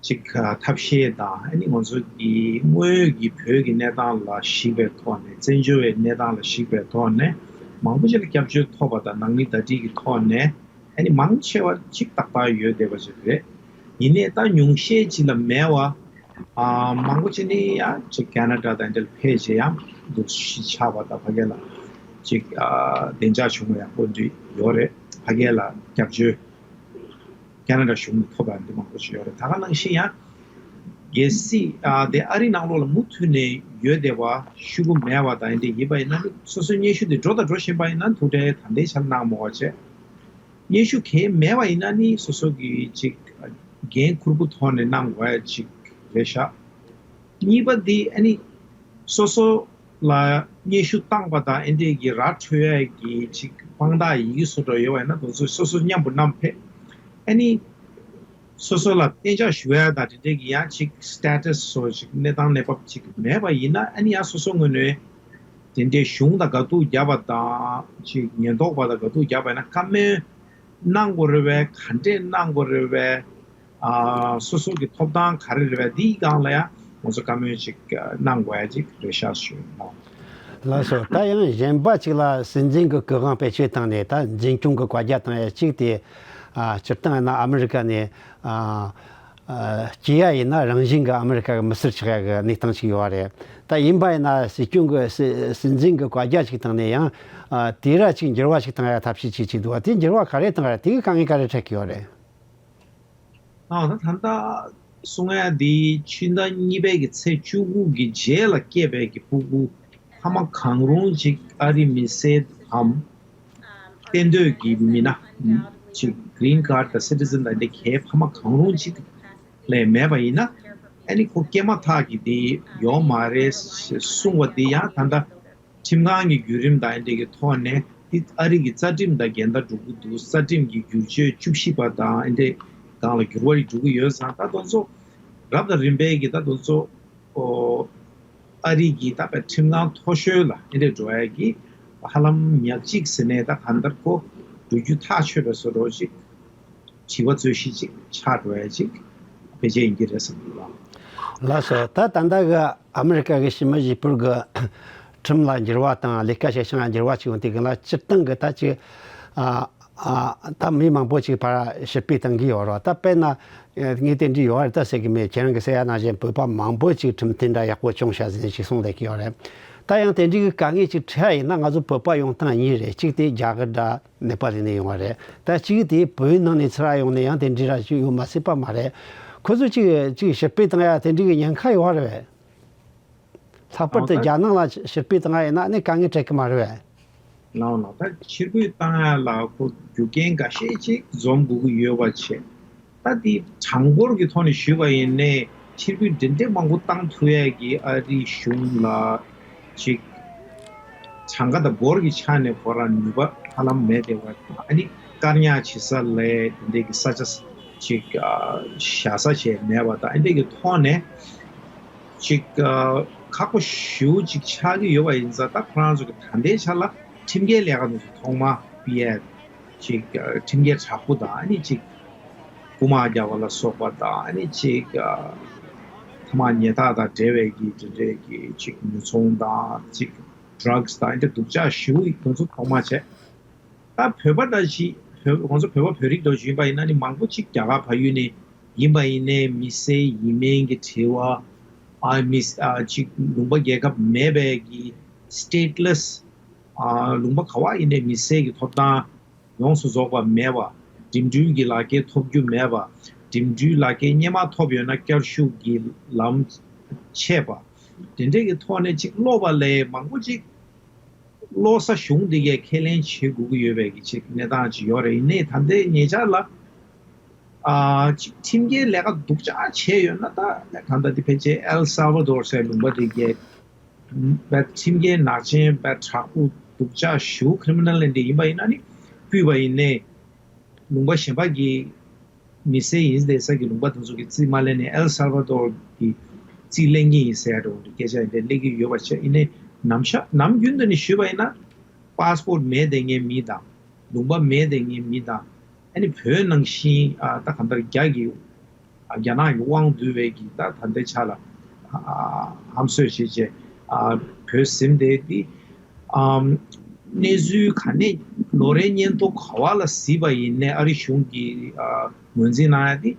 ཅིག་ཨ་ཐབས་ཤེས་དང་། ཨ་ནི་ང་ཚོ་གི་དངོས་ཡོད་ཀྱི་བོད་ཀྱི་གནས་སྟངས་ལ་གཞིགས་པའི་ཐོག་ནས། བཙན་བྱོལ་བའི་གནས་སྟངས་ལ་གཞིགས་པའི་ཐོག་ནས་མང་པོ་ཅིག་ལ་སྐྱབས་བཅོལ་ཐོབ་པ་དང་ནང་མི་ཟླ་སྒྲིལ་གྱི་ཐོག་ནས། ཨ་ནི་མང་ཆེ་བ་ཅིག་ཏག་ཏག་ཡོད་བསྡད་པ་ཅིག་རེད། ཡིན་ནའི་ད་ཉུང་ཤས་ཅིག་ལ་མེད་པ། ཨ་མང་པོ་ཅིག་ནི་ཡང་ཅིག་ཀ་ན་ཌ་དང་འདྲ་ཕེབས་བྱས་ཡང་འདུག་སེ་ཆགས་པ་དང་། ཕ་གི་ལ་ཅིག་ཨ་བདེ་འཇགས་བྱུང་བ་ཡག་པོ་འདྲ་ཡོད་རེད། ཕ་གི་ལ་སྐྱབས་བཅོལ་ཀ་ན་ཌ་གཞུང་ནས་ཐོབ་པ་འདི་མང་པོ་ཞིག་ཡོད་རེད། ད་ག་ནང་བཞིན་ཡང་གལ་སྲིད་ཨ་དེ་ཨ་རི་ནང་ལོགས་ལ་མུ་མཐུད་ནས་ཡོད་བསྡད་པ་ཤོག་གུ་མེད་པ་དང་འདི་འདྲ་ཡིན་པ་ཡིན་ན་ནི། སོ་སོའི་སྙན་ཞུ་དེ་འགྲོ་དང་འགྲོ་བཞིན་པ་ཡིན་ན་ཐུགས་ཁྲལ་ད་ལྟའི་ཆར་གནང་མ་དགོས་པ་བྱས། སྙན་ཞུ་གང་ཡང་མེད་པ་ཡིན་ན་ནི་སོ་སོ་གིས་ཅིག་འགན་འཁུར་པོ་ཐོག་ནས་གནང་དགོས་ཡ་ཅིག་རེད་ཤག་གཉིས་པ་འདི་ཨ་ནི་སོ་སོ་ལ་སྙན་ཞུ་བཏང་པ་དང་ཨེ་འདྲས་ཀྱི་ར་འཕྲོད་ཡ་གི་ཅིག་དཔང་རྟགས་ཡི་གེ་བཟོ་འདྲ་ཡོད་པ་ཡིན་ན། དེ་ཚོ་སོ་སོ་མཉམ་པོ་བསྣམས་ཕེབས། ཨ་ནི་སོ་སོ་ལ་གཏན་འཇགས་ཞུ་ཡ་དང་དེ་འདྲས་ཀྱི་ཡང་ཅིག་སི་ཊེ་ཊས་བཟོ་ཅིག་གནས་སྟངས་གནས་བབ་ཅིག་མེད་པ་ཡིན་ན། ཨ་ནི་ཡང་སོ་སོ་ངོས་ནས་དེ་འདྲའི་གཞུང་དང་དགའ་སྡུག་བརྒྱབ་པ་དང་། ཅིག་ཉེན་རྟོག་པ་དང་དགའ་སྡུག་བརྒྱབ་པ་ཡིན་ན་བཀའ་མོལ་གནང་དགོས་རེད་པས། ག་འདྲས་གནང་དགོས་རེད་པས། ཨ་སོ་སོ་གི་ཐོབ་ཐང་ག་རེ་རེད་པས། འདིའི་སྒང་ལ་ཡང་ང་ཚོ་བཀའ་མོལ་ཅིག་གནང་དགོས་ཡ་ཅིག་རེད་ཤག་ཞུ་ཡིན་ནོ། ལགས་སོ། ད་ཡང་གཞན་པ་ཅིག་ལ་སྲིད་འཛིན་གྱི་གུ་དབང་བེད་སྤྱོད་བཏང་ནས་ད་འཛིན་སྐྱོང་གི་བཀའ་རྒྱ་བཏང་ཡ་ཅིག་དེ། ཨ་སྤྱིར་བཏང་ཡིན་ན་ཨ་མི་རི་ཀ་ནས་ཨ་ཨ་སྐྱེས་ཡ་ཡིན་ན་རང་བཞིན་གྱི་ཨ་མི་རི་ཀ་གི་མི་སེར་ཆགས་ཡ་གི་གནས་སྟངས་ཅིག་ཡོད་རེད། ད་ཡིན་པ་ཡིན་ན་སྲིད་སྐྱོང་གི་སྲིད་སྲིད་འཛིན་གྱི་བཀའ་རྒྱ་ཅིག་བཏང་ནས་ཡང་ཨ་དེ་ར་ཅིག་འགྱུར་བ་ཞིག་བཏང་ཡ་ཐབས་ཤེས་ཅིག་ཅིག་འདུག་པ། དེ་འགྱུར་བ་ག་རེ་བཏང་རེད། དེ་གི་དཀའ་ངལ་ག་རེ་འཕྲད་ཀྱི་ཡོད་རེད། ཨ་ད་ད་ལྟ་གསུང་ཡ་དེ་ཕྱི་ཟླ་གཉིས་པའི་གི་ཚེས་བཅུ་དགུ་གི་རྗེས་ལ་སྐྱེས་པའི་གི་ཕྲུ་གུ་ཕ་མ་གང་རུང་ཅིག་ཨ་རི་མི་སེར་འམ་གཏན་སྡོད་ཀྱི་མི་སྣ་ཅིག་གི་རིན་ཁཱཌ་དང་སི་ཊི་ཟན་དང་འདི་གའི་ཕ་མ་གང་རུང་ཅིག་ལས་མེད་པ་ཡིན་ན། ཨ་ནི་ཁོ་སྐྱེས་མ་ཐག་གི་དེ་ཡོད་མ་རེད་ཞེས་གསུངས་པ་དེ་ཡང་ད་ལྟ་ཁྲིམས་ཁང་གི་བརྒྱུད་རིམ་དང་འདི་གི་ཐོག་ནས་དེ་ཨ་རི་གི་རྩ་ཁྲིམས་དང་འགལ་ཟླ་འགྲོ་གི་འདུག་རྩ་ཁྲིམས་ཀྱི་བསྒྱུར་བཅོས་བཅུ་བཞི་པ་དང་འདི་སྒང་ལ་འགྱུར་བ་ཞིག་འགྲོ་གི་ཡོད་ཙང་། ད་དེ་ཚོ་རབ་དང་རིམ་པས་ཀྱི་ད་དེ་ཚོ་ཨོ་ཨ་རི་གི་ད་པའི་ཁྲིམས་ཁང་མཐོ་ཤོས་ལ་འདི་འདྲ་འགྲོ་ཡ་གི་ཧ་ལམ་ཉག་གཅིག་ཟེར་ནས་ད་གང་ལྟར་ཁོ་འགྲོ་རྒྱུ་ཐག་ཆོད་པའི་བཟོ་འདྲ་ཅིག་བྱིས་པ་རྩོད་གཞི་ཅིག་ཆགས་འགྲོ་ཡ་ཅིག་ཕལ་ཆེར་ཡིན་གྱི་རེད་བསམ་གྱི་འདུག་ལགས། ལགས་སོ། ད་ད་ལྟ་གི་ཨ་མི་རི་ཀ་གི་ཕྱི་མི་གཅིག་པུར་གི་ཁྲིམས་ལ་འགྱུར་བ་དང་ལས་ཀ་བྱེད་སྟངས་ལ་འགྱུར་བ་ཅིག་ཡོང་དུས་སྒང་ལ་སྤྱིར་བཏང་གི་ད་ཅིག་ཨ་ཨ་ད་མི་མང་པོ་ཅིག་ཕར་ཕྱིར་འབུད་བཏང་གི་ཡོད་རེད། ད་དཔེར་ན་ངས་དེ་འདྲ་ཡོད་རེད་ད་ཟེར་གི་མེད། ཁྱེད་རང་གི་ཟེར་ཡ་ནང་བཞིན་བོད་པ་མང་པོ་ཅིག་ཁྲིམས་མཐུན་འདྲ་ཡག་པོ་སྐྱོང་བྱ་ཟེར་ནས་ཅིག་གསུངས་བསྡད་ཀྱི་ཡོད་རེད། ད་ཡང་དེ་འདྲའི་གི་དཀའ་ངལ་ཅིག་འཕྲད་ཡ་ཡིན་ན་ང་ཚོ་བོད་པ་ཡོང་སྟངས་གཉིས་རེད། གཅིག་དེ་རྒྱ་གར་དང་ནེ་པ་ལི་ནས་ཡོང་བ་རེད། ད་གཅིག་དེ་བོད་ནང་ནས་ཚུར་ཡོང་ནས་ཡང་དེ་འདྲའི་ར་ཅིག་ཡོད་མ་སྲིད་པ་མ་རེད། ཁོ་ཚོ་ཅིག་ཅིག་ཕྱིར་འབུད་བཏང་ཡ་དེ་འདྲའི་གི་ཉེན་ཁ་ཡོད་རེད་བས། ལྷག་པར་དུ་རྒྱ་ནག་ལ་ཕྱིར་འབུད་བཏང་ཡ་ཡིན་ན་ནི་དཀའ་ངལ་འཕྲད་ཀྱི་མ་རེད་བས། ལགས་ལགས། ད་ཕྱིར་འབུད་བཏང་ཡ་ལ་ཁོ་རྒྱུ་རྐྱེན་འགའ་ཤས་ཅིག་འཛོམས་དགོས་ཀྱི་ཡོད་པ་བྱས། ད་འདི་གྲངས་འབོར་གྱི་ཐོག་ནས་ཞུས་པ་ཡིན་ནའི་ ཕྱིར་འབུད་འདི་འདྲའི་མང་པོ་བཏང་ཐུབ་ཡས་ཀྱི་ཨ་རིའི་གཞུང་ལ་ཅིག་གྲངས་ཀ་དང་སྒོར་གྱི་ཆ་ནས་ཁོ་རང་ནུས་པ་ཧ་ལམ་མེད་བསྡད་པ་དང་། ཨ་ནི་བཀར་ཉར་བྱེད་ས་ལས་དེ་འདྲའི་གི་ས་ཆ་ཅིག་ཨ་བཞག་ས་ཞིག་མེད་པ་དང་། ཨ་འདྲའི་གི་ཐོག་ནས་ཅིག་ཨ་ཁག་པོ་ཞེ་པོ་ཅིག་ཆགས་ཀྱི་ཡོད་པ་ཡིན་ཙང་། ད་ཁོ་རང་ཚོ་གི་ད་ལྟའི་ཆ་ལ་ཁྲིམས་འགལ་ལས་ཀ་དེ་ཚོ་ཐོག་མར་སྤེལ་ཡས་ཅིག་ཨ་ཁྲིམས་འགལ་དྲག་པོ་དང་། ཨ་ནི་ཅིག་རྐུ་མ་རྒྱག་པ་ལ་སོགས་པ་དང་། ཨ་ནི་ཅིག་ཨ་ཐ་མག་ཉལ་ཐ་དང་འབྲེལ་བའི་གི་དེ་འདྲའི་གི་ཅིག་ཉོ་ཚོང་དང་ཅིག་ཌྲག་སི་དང་། ཨ་འདྲ་སྡུག་ཅག་ཞེ་པོ་དེ་ཚོ་ཐོག་མར་བྱས། ད་བོད་པ་འདྲ་ཞིག་བོད་ང་ཚོ་བོད་པ་བོད་རིགས་འདྲ་ཞིག་ཡིན་པ་ཡིན་ན་ནི། མང་པོ་ཅིག་རྒྱ་གར་བལ་ཡུལ་ནས་ཡིན་པ་ཡིན་ནའི་མི་སེར་ཡིན་མིན་གྱི་དྲི་བ། ཨ་མི་ཨ་ཅིག་ལུང་པ་རྒྱལ་ཁབ་མེད་པའི་གི་སི་ཊེ་ཊི་ལེ་སི། ཨ་ལུང་པ་ག་བ་ཡིན་ནའི་མི་སེར་གྱི་ཐོབ་ཐང་ཡོངས་སུ་རྫོགས་པ་མེད་པ། འགྲིམ་འགྲུལ་གྱི་ལག་ཁྱེར་ཐོབ་རྒྱུ་མེད་པ། འགྲིམ་འགྲུལ་ལག་ཁྱེར་སྔོན་མ་ཐོབ་ཡོད་ན་བསྐྱར་ཞུ་གི་ལམ་ཆད་པ། དེ་འདྲའི་གི་ཐོག་ནས་ཅིག་སློག་པ་ལས་མང་པོ་ཅིག་སློག་ས་གཞུང་འདི་གས་ཁས་ལེན་བྱེད་དགོས་ཀྱི་ཡོད་པའི་གི་ཅིག་གནས་སྟངས་ཅིག་ཡོད་རེད། ཡིན་ནའི་ད་ལྟའི་ཉེ་ཆར་ལ་ཨ་ཅིག་ཁྲིམས་འགལ་ལས་ཀ་སྡུག་ཅག་བྱས་ཡོད་ན། ད་ད་ལྟ་འདི་ཕལ་ཆེར་ཨེལ་སལ་ཝ་དོར་ཟེར་ལུང་པ་འདི་གས་བས་ཁྲིམས་འགལ་ནག་ཅན་བས་དྲག་པོ་སྡུག་ཅག་ཞེ་པོ་ཁི་རི་མི་ནལ་ལན་འདི་ཡིན་པ་ཡིན་ན་ནི། སྤུས་པ་ཡིན་ནའི་ལུང་པ་གཞན་པ་གི་མི་སེར་ཡིན་བསྡད་ས་གི་ལུང་པ་དེ་ཚོ་གི་རྩིས་མ་ལེན་ནས་ཨེལ་སལ་ཝ་དོར་གི་རྩིས་ལེན་གྱི་ཡིན་ཟེར་ཡ་འདྲ་བོ་འདི་སྐད་ཆ་ཡིན་པས་སླེབས་ཀྱི་ཡོད་པ་བྱས། ཡིན་ནའི་ནམ་ཞག་ནམ་རྒྱུན་དུ་ནི་ཞུས་པ་ཡིན་ན། པཱ་སི་པོར་ཊི་མེད་བསྡད་མཁན་མི་དང་། ལུང་པ་མེད་བསྡད་མཁན་མི་དང་། ཨ་ནི་བོད་ནང་བཞིན་ཨ་ད་གང་ལྟར་རྒྱ་གི་ཨ་རྒྱ་ནག་གི་དབང་བསྡུ་བའི་གི་ད་ད་ལྟའི་ཆ་ལ་ཨ་ཧམ་བཟོས་བྱས་བྱས་ཨ་བོད་ཟིན་བསྡད་དེ། ཨམ། གནས་ཚུལ་ག་ནས་ལོ་རེའི་སྙན་ཐོ་ག་བ་ལ་གཟིགས་པ་ཡིན་ནའི་ཨ་རི་གཞུང་གིས་ཨ་ངོས་འཛིན་གནང་ཡ་དེ་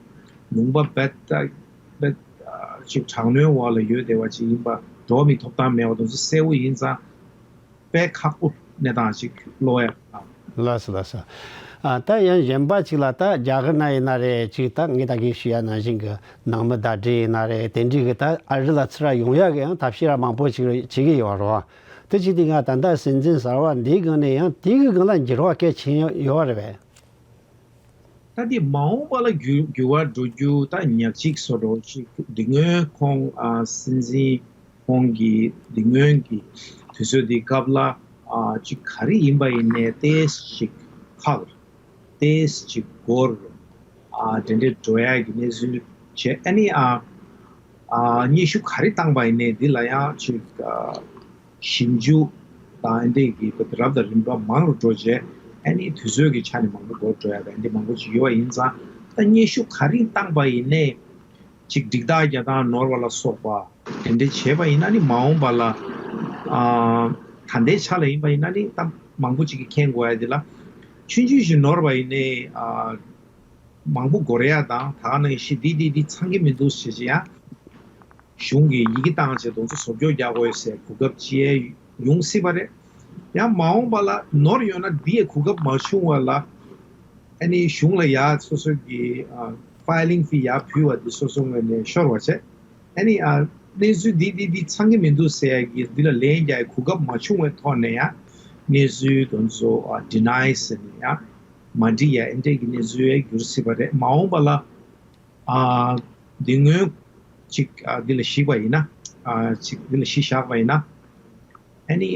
ལུང་པ་རྦད་དེ་རྦད་ཨ་ཅིག་དྲག་གནོན་འོག་ལ་ཡོད་བསྡད་པ་ཅིག་ཡིན་པ། འགྲོ་བ་མིའི་ཐོབ་ཐང་མེད་པ་དེ་ཚོ་གསལ་པོ་ཡིན་ཙང་། དཔེ་ཁག་པོ་གནས་སྟངས་ཅིག་ཀློག་ཡ་དང་། ལགས་སོ་ལགས་སོ། ཨ་ད་ཡང་གཞན་པ་ཅིག་ལ། ད་རྒྱ་གར་ན་ཡིན་ན་རེད། ཅིག་ད་ངས་ད་གིན་ཞུ་ཡ་ནང་བཞིན་གྱི་ནང་མི་ཟླ་སྒྲིལ་ཡིན་ན་རེད། དེ་འདྲའི་གི་ད་ཨ་རི་ལ་ཚུར་ཡོང་ཡ་གི་ཡང་ཐབས་ཤེས་ར་མང་པོ་ཅིག་བྱེད་ཀྱི་ཡོད་རེད། དེ་བྱེད་དུས་ང་ད་ལྟ་སྲིད་འཛིན་གསར་པ་འདིའི་སྒང་ནས་ཡང་དེའི་གི་སྒང་ལ་འགྱུར་བ་གལ་ཆེན་ཡོད་རེད་པས། ད་དེ་མ་འོངས་པ་ལ་འགྱུར་འགྱུར་བ་འགྲོ་རྒྱུ་ད་ཉག་གཅིག་བཟོ་འདྲ་ཅིག་འདི་སྔོན་ཁོང་ཨ་སྲིད་འཛིན་ཁོང་གི་འདི་སྔོན་གྱི་དུས་ཚོད་འདི་སྐབས་ལ་ཨ་ཅིག་ག་རེ་ཡིན་པ་ཡིན་ནའི་ཏོག་ཙམ་ཅིག་ཁག་ཏོག་ཙམ་ཅིག་འགོར། ཨ་དེ་འདྲའི་འགྲོ་ཡ་གི་གནས་ཚུལ་བྱས། ཨ་ནི་ཨ་ཨ་སྙན་ཞུ་ག་རེ་བཏང་པ་ཡིན་ནའི་འདི་ལ་ཡང་ཅིག་ཨ་ཞིབ་འཇུག་དང་ཨ་འདྲས་ཀྱི་རབ་དང་རིམ་པ་མང་རུ་འགྲོ་བྱས། ཨ་ནི་དུས་ཚོད་ཀྱི་ཆ་ནས་མང་པོ་འགོར་འགྲོ་ཡ་དང་ཨ་འདྲས་མང་པོ་ཅིག་ཡོད་པ་ཡིན་ཙང་། ད་སྙན་ཞུ་ག་རེ་བཏང་པ་ཡིན་ནའི་ཅིག་འགྲིག་རྟགས་རྒྱག་སྟངས་ནོར་བ་ལ་སོགས་པ་དེ་འདྲས་བྱས་པ་ཡིན་ན་ནི། མ་འོངས་པ་ལ་ཨ་ད་ལྟའི་ཆ་ལ་ཡིན་པ་ཡིན་ན་ནི་ད་མང་པོ་ཅིག་གིས་མཁྱེན་དགོས་ཡ་དེ་ལ། ཆུང་ཆུང་ཞིག་ནོར་བ་ཡིན་ནའི་ཨ་མང་པོ་འགོར་ཡ་དང་། ད་ག་ནང་བཞིན་འདི་འདི་འདི་ཚང་གི་མི་འདུག་ཟེར་བྱས་ཡ། གཞུང་གིས་ཡི་གེ་བཏང་བྱས་དེ་ཚོ་བཟོ་བཅོས་རྒྱག་དགོས་ཟེར་གོ་སྐབས་ཅིག་ཡོང་སྲིད་པ་རེད། ཡང་མ་འོངས་པ་ལ་ནོར་ཡོད་ན་འདི་ཡས་གོ་སྐབས་མ་བྱུང་བ་ལ། ཨ་ནི་གཞུང་ལ་ཡ་སོ་སོ་གི་ཨ་ཕའི་ལིང་ཕི་ཡར་ཕུལ་བ་འདི་སོ་སོ་ངོས་ནས་ཤོར་བ་བྱས། ཨ་ནི་ཨ་གནས་ཚུལ་འདི་འདི་འདི་ཚང་གི་མི་འདུག་ཟེར་ཡ་གི་འདི་ལ་ལན་རྒྱག་ཡའི་གོ་སྐབས་མ་བྱུང་བའི་ཐོག་ནས་ཡང་གནས་ཚུལ་དེ་ཚོ་ཨ་ཌི་ནའི་ཟེར་ནས་ཡང་མ་འགྲིག་ཡ་ཨེ་འདྲས་ཀྱི་གནས་ཚུལ་ཡང་འགྱུར་སྲིད་པ་རེད། མ་འོངས་པ་ལ་ཨ་འདི་སྔོན་ཅིག་ཨ་འདི་ལ་གཞིགས་པ་ཡིན་ན། ཨ་ཅིག་འདི་ལ་གཞི་བཞག་པ་ཡིན་ན། ཨ་ནི་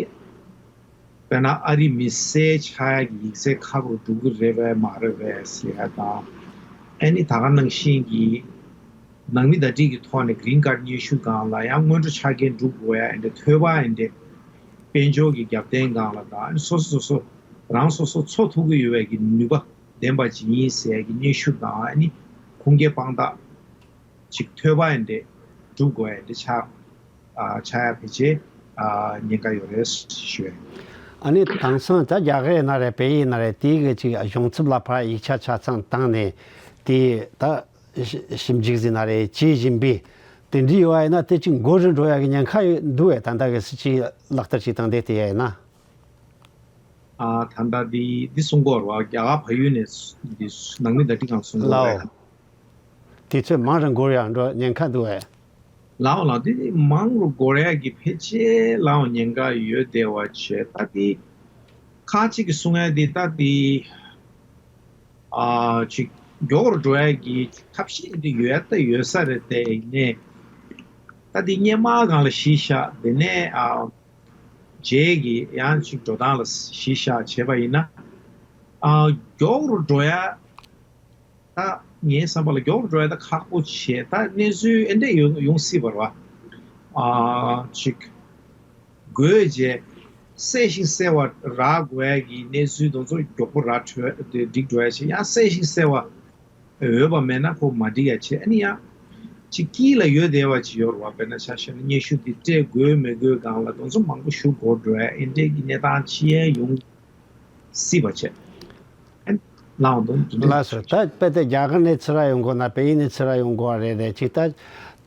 དཔེར་ན་ཨ་རི་མི་སེར་ཆགས་ཡ་གི་ཡིག་ཚད་ཁག་པོ་འགྲོ་གི་རེད་པས་མ་རེད་པས་ཟེར་ཡ་དང་། ཨ་ནི་ད་ག་ནང་བཞིན་གྱི་ནང་མི་ཟླ་སྒྲིལ་གྱི་ཐོག་ནས་གི་རིན་ཀཱཌ་སྙན་ཞུ་སྒང་ལ་ཡང་སྔོན་འགྲོ་ཆ་རྐྱེན་སྒྲུབ་དགོས་ཡ་ཨེ་འདྲས། ཐོལ་པ་ཨེ་འདྲས་དཔལ་འབྱོར་གྱི་རྒྱབ་རྟེན་སྒང་ལ་དང་། ཨ་ནི་སོ་སོ་སོ་སོ་རང་སོ་སོ་འཚོ་ཐུབ་ཀྱི་ཡོད་པའི་གི་ནུས་པ་ལྡན་པ་ཅིག་ཡིན་ཟེར་ཡ་གི་སྙན་ཞུ་དང་། ཨ་ནི་ཁུངས་སྐྱེལ་དཔང་རྟགས་ཅིག་ཐོལ་པ་ཨེ་འདྲས་སྒྲུབ་དགོས་ཡ་ཨེ་འདྲས་ཆགས། ཨ་ཆགས་ཡ་ཕལ་ཆེར་ཨ་ཉེན་ཁ་ཡོད་རེད་ཞུ་ཡ་ཡིན། ཨ་ནི་དེང་སང་ད་རྒྱ་གར་ཡིན་ན་རེད། བལ་ཡུལ་ཡིན་ན་རེད། དེའི་གི་ཅིག་གཞུང་ཚབ་ལ་ཕར་ཡིག་ཆ་ཆ་ཚང་བཏང་ནས་དེ་ད་ཞིབ་འཇུག་ཟེར་ན་རེད། བྱེད་བཞིན་པའི་དེ་འདྲ་ཡོད་པ་ཡིན་ན། དེ་ཅིག་འགོར་རུ་འགྲོ་ཡ་གི་ཉེན་ཁ་ཡོད་འདུག་བས། ད་ལྟ་གི་སྲིད་ཇུས་ལག་བསྟར་བྱེད་སྟངས་དེ་དེ་ཡ་ཡིན་ན། ཨ་ད་ལྟ་འདི་འདི་གསུང་གི་ཡོད་རེད་བ། རྒྱ་གར་བལ་ཡུལ་ནས་འདི་ནང་མི་ཟླ་སྒྲིལ་སྒང་གསུང་གི་ཡོད་རེད། ལའོ། དུས་ཚོད་མང་རུ་འགོར་ཡང་འགྲོ་ཉེན་ཁ་འདུག་བས། ལའོ་ལའོ། འདི་མང་རུ་འགོར་ཡག་གི་ཕལ་ཆེར་ལའོ་ཉེན་ཁ་ཡོད་བསྡད་པ་བྱས། ད་འདི་ཁ་ཅིག་གིས་གསུང་ཡག་འདི་ད་འདི་ཨ་ཅིག་མགྱོགས་རུ་འགྲོ་ཡག་གི་ཐབས་ཤེས་འདི་ཡོད་ད་ཡོད་ས་རེད་དེ། ཡིན་ནའི་ ད་འདི་སྔོན་མ་སྒང་ལ་གཞི་བཞག་དེ་ནས་ཨ་རྗེས་ཀྱི་ཡང་ཅིག་འགྲོ་སྟངས་ལ་གཞི་བཞག་བྱས་པ་ཡིན་ན། ཨ་མགྱོགས་རུ་འགྲོ་ཡ། ད་ངའི་བསམ་པ་ལ་མགྱོགས་རུ་འགྲོ་ཡ་ད་ཁག་པོ་བྱས། ད་གནས་ཚུལ་ཨེ་འདྲས་ཡོང་ཡོང་སྲིད་པ་རེད་བ། ཨ་ཅིག་དགོས་རྗེས་གསལ་ཞིང་གསལ་བ་རག་དགོས་ཡ་གི་གནས་ཚུལ་དེ་ཚོ་མགྱོགས་པོ་རག་འགྲོ་ཡ་འགྲིག་འགྲོ་ཡ་བྱས། ཡང་གསལ་ཞིང་གསལ་བ་འོས་པ་མེད་ན་ཁོ་མ་འགྲིག་ཡ་བྱས། ཨ་ནི་ཡང་ཅིག་དཀྱིལ་ལ་ཡོད་བསྡད་པ་ཅིག་ཡོད་རེད་བ། དཔེར་ན་ཆ་བཞག་ན་སྙན་ཞུ་འདི་སྤྲད་དགོས་མི་དགོས་སྒང་ལ་དེ་ཚོ་མང་པོ་ཞུ་དགོས་འགྲོ་ཡ་ཨེ་འདྲས་ཀྱི་གནས་སྟངས་ཅིག་ཡང་ཡོང་སྲིད་པ་བྱས། ཨ་ནི་ལའང་དོན་དུ་ལགས་སོ། ད་དཔེ་དེ་རྒྱ་གར་ནས་ཚུར་ར་ཡོང་དགོས་ན་པེ་ཡིན་ནས་ཚུར་ར་ཡོང་དགོས་པ་རེད། རེད་ཅིག་ད་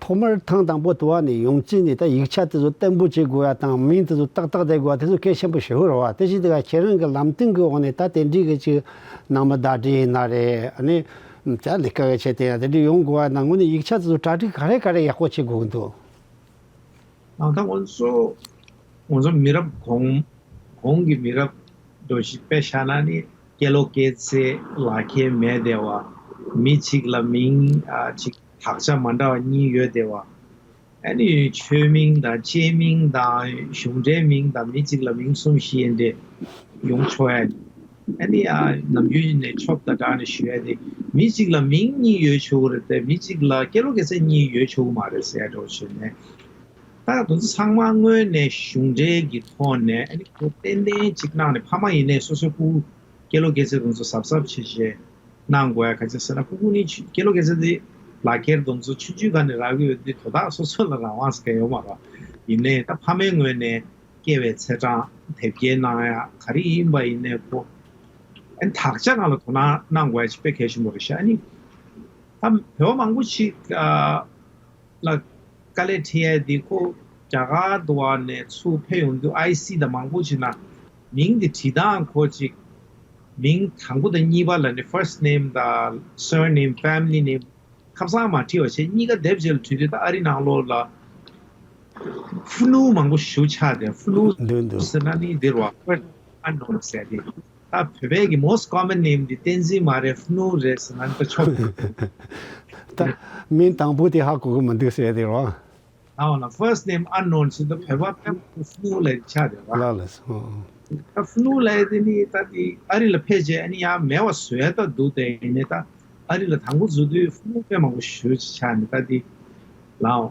ཐོག་མར་ཐེངས་དང་པོ་དུ་བ་ནས་ཡོང་དུས་ནས་ད་ཡིག་ཆ་དེ་ཚོ་བརྟན་པོ་བྱེད་དགོས་ཡ་དང་མིང་དེ་ཚོ་ཏག་ཏག་བསྡད་དགོས་ཡ་དེ་ཚོ་གལ་ཆེན་པོ་ཞེ་པོ་རེད་བ། དེ་བཞིན་དུ་ཁྱེད་རང་གི་ལམ་སྟོན་གྱི་འོག་ནས་ད་དེ་འདྲའི་གི་ཅིག་ནང་མི་བདག་སྒྲིག་ཡིན་ན་རེད། ཨ་ནི་ད་ལས་ཀ་གི་ཆེད་དུ་ཡང་དེ་འདྲའི་ཡོང་དགོས་པ་ན་དངོས་གནས་ཡིག་ཆ་དེ་ཚོ་གྲ་སྒྲིག་ག་རེ་ག་རེ་ཡག་པོ་བྱེད་དགོས་ཀྱི་འདུག་ཨ་ད་ང་ཚོ་ང་ཚོ་མི་རབས་གོང་གོང་གི་མི་རབས་འགྲོ་བཞིན་དཔེ་བཞག་ན་ནི་སྐྱེས་ལོ་སྐྱེས་ཚེ་ལག་ཁྱེར་མེད་བསྡད་པ། མི་གཅིག་ལ་མིང་ཨ་གཅིག་དག་ཆ་མ་འདྲ་བ་གཉིས་ཡོད་བསྡད་པ། ཨ་ནི་ཆོས་མིང་དང་སྐྱེས་མིང་དང་གཞུང་འབྲེལ་མིང་དང་མི་གཅིག་ལ་མིང་གསུམ་བཞི་ཡན་འདྲ་ཡོང་ཆོག་ཡ། ཨ་ནི་ཨ་ནམ་རྒྱུན་ནས་ཆོབ་དང་སྦྲགས་ནས་ཞུ་ཡ་དེ། མི་གཅིག་ལ་མིང་གཉིས་ཡོད་ཆོག་གི་རེད་དེ། མི་གཅིག་ལ་སྐྱེས་ལོ་སྐྱེས་ཚེས་གཉིས་ཡོད་ཆོག་གི་མ་རེད་ཟེར་ཡ་འདྲ་བོ་བྱས་ནས། ད་དེ་ཚོ་ཚང་མ་དངོས་གནས་གཞུང་འབྲེལ་གྱི་ཐོག་ནས་ཨ་ནི་ཁོ་ཏན་ཏན་གཅིག་གནང་ནས། ཕ་མ་ཡིན་ནའི་སོ་སོའི་སྤུ་གུ་སྐྱེས་ལོ་སྐྱེས་ཚེས་དེ་ཚོ་གཟབ་གཟབ་བྱེད་བྱེད་གནང་དགོས་ཡ། ག་ཅི་ཟེར་ན་སྤུ་གུ་ནི་ཆུ་སྐྱེས་ལོ་སྐྱེས་ཚེས་དེ་ལག་ཁྱེར་དེ་ཚོ་ཆུང་ཆུང་སྒང་ནས་རག་གི་ཡོད་དུས་དོ་བདག་སོ་སོ་ལ་རང་དབང་ཟེར་མཁན་ཡོད་མ་རེད། ཡིན་ནའི་ད་ཕ་མའི་ངོས་ནས་སྐྱེས་པའི་ཚེས་གྲངས་དེབ་སྐྱེལ་གནང་ཡ་ག་རེ་ཡིན་པ་ཡིན་ནའི་ཁོ་ཨ་ནི་དག་ཆ་སྒང་ལ་དོ་སྣང་གནང་དགོས་ཡ་ཅིག་དཔེ་གལ་ཆེན་པོ་རེད་ཤག་ཨ་ནི་ད་བོད་པ་མང་པོ་ཞིག་ཨ། ལ་དཀའ་ལས་འཕྲད་ཡ་འདི་ཁོ་རྒྱ་གར་དུ་བ་ནས་ཚུར་ཕེབས་ཡོང་དུས་ཨའི་སི་དང་མང་པོ་ཅིག་ན་མིང་འདི་བྲིས་སྟངས་ཁོ་ཅིག་མིང་དང་པོ་དང་གཉིས་པ་ལ་ནི་first name དང་surname, family name ཁ་སང་མ་བྲིས་པ་བྱས། གཉིས་ཀ་སྡེབ་བྱས་ལ་བྲིས་དུས་ད་ཨ་རི་ནང་ལོགས་ལ་ཕུ་ནུ་མང་པོ་ཞེ་པོ་ཆགས་ཏེ། ཕུ་ནུ་འདུག་འདུག་ཟེར་ན་ནི་འདི་རེད་བ། ཨ་ནོན་ཟེར་ཏེ། ད་བོད་པའི་གི་most common name འདི་བསྟན་འཛིན་མ་རེད། ཕུ་ནུ་རེད་ཟེར་ན་ད་ཆོག་ད་མིང་དང་པོ་དེ་ཧ་གོ་གི་མི་འདུག་ཟེར་དེ་རོ། ཨ་འོ་ན་first name unknown ཟེར་ད་བོད་པ་ཕལ་པོ་ཕུ་ནུ་ལབ་ཆགས་རེད་བ། ལགས་ལགས་སོ། ད་ཕུ་ནུ་ལབ་དེ་ནི་ད་དེ་ཨ་རི་ལ་ཕེབས་རྗེས་ཨ་ནི་ཡང་མེད་པ་བཟོས་ད་འདུག་དེ་ཡིན་ནའི་ད་ཨ་རི་ལ་དང་པོ་འཛུལ་དུས་ཕུ་ནུ་དཔེ་མང་པོ་ཞེ་པོ་ཅིག་ཆགས་ནས་ད་དེ་ལའོ།